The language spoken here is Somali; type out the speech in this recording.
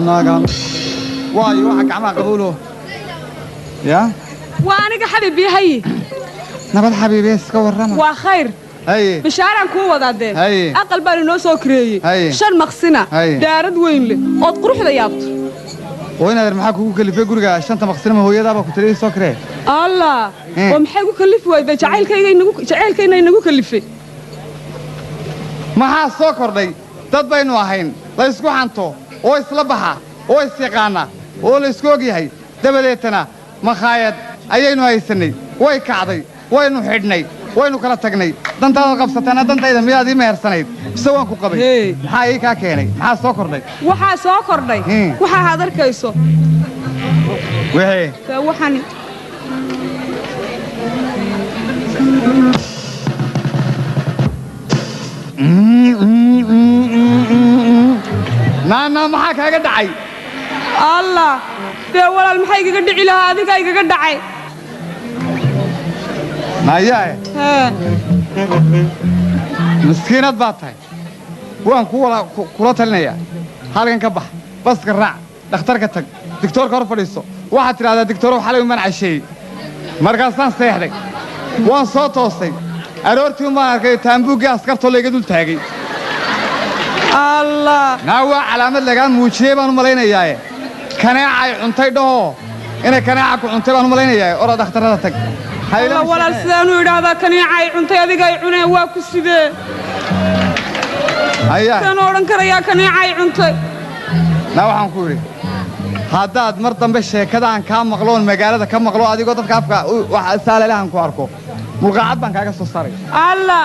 Annaga waayo waxa gacmaha qabowlo ya. Waa aniga xabiib yahay. Nabad xabiibe, iska warrama. Waa khayr. Haye. Bishaaraan kuu wadaa dee. Haye. Aqal baan inoo soo kireeyey. Haye. 5 maqsina. Haye. Daarad weyn leh ood quruxda yaabto. Oo inaad maxaa kugu kalifay guriga shanta maqsina? Ma hooyadaaba ku tiri soo kiree? Allah, oo maxay ku kalifi wayday? Jacaylkayga inagu, jacaylkayna inagu kalifay. Maxaa soo kordhay? Dad baynu ahayn la isku xanto oo isla baxa oo isyaqaana oo la isku og yahay. Dabadeetana makhaayad ayaynu haysannay, way kacday, waynu xidhnay, waynu kala tagnay. Dantaadaad qabsatana dantayda miyaad ii mehersanayd mise waan ku qabay? Hey. Maxaa ii kaa keenay? Maxaa soo kordhay? Waxaa soo kordhay, waxaa aad arkayso. Wixii Dee waxani naanaa maxaa kaaga dhacay? Allah, dee walaal, maxaa igaga dhici lahaa? Adigaa igaga dhacay. Naayaae. Hee. Miskiinad baad tahay. Waan ku wala kula talinayaa, halkan ka bax, baska raac, dhakhtarka tag, digtoorka hor fadhiiso. Waxaad tidhahdaa, digtoorow, xalay umaan casheeyey, markaasaan seexday, waan soo toosay, aroortii un baan arkay taambuuggii askartoo layga dul taagay. Allah. Naa waa calaamad lagaa muujiyey baan u malaynayaaye. Kaneecay cuntay dhahoo, inay kaneeca ku cuntay baan u malaynayaaye. Orod dhakhtarrada tag. Ha ila Allah, walaal, sidaanu idhaahdaa kaniicay cuntay? Adiga ay cuneen, waa ku sidee? Hayaa. Sidaan u odhan karayaa kaniicay cuntay? Naa waxaan ku idhi, haddaad mar dambe sheekadaan kaa maqloon magaalada ka maqlo, adigoo dadka afka wax saalalahan ku arko, mulqaacad baan kaaga soo saaray. Allah.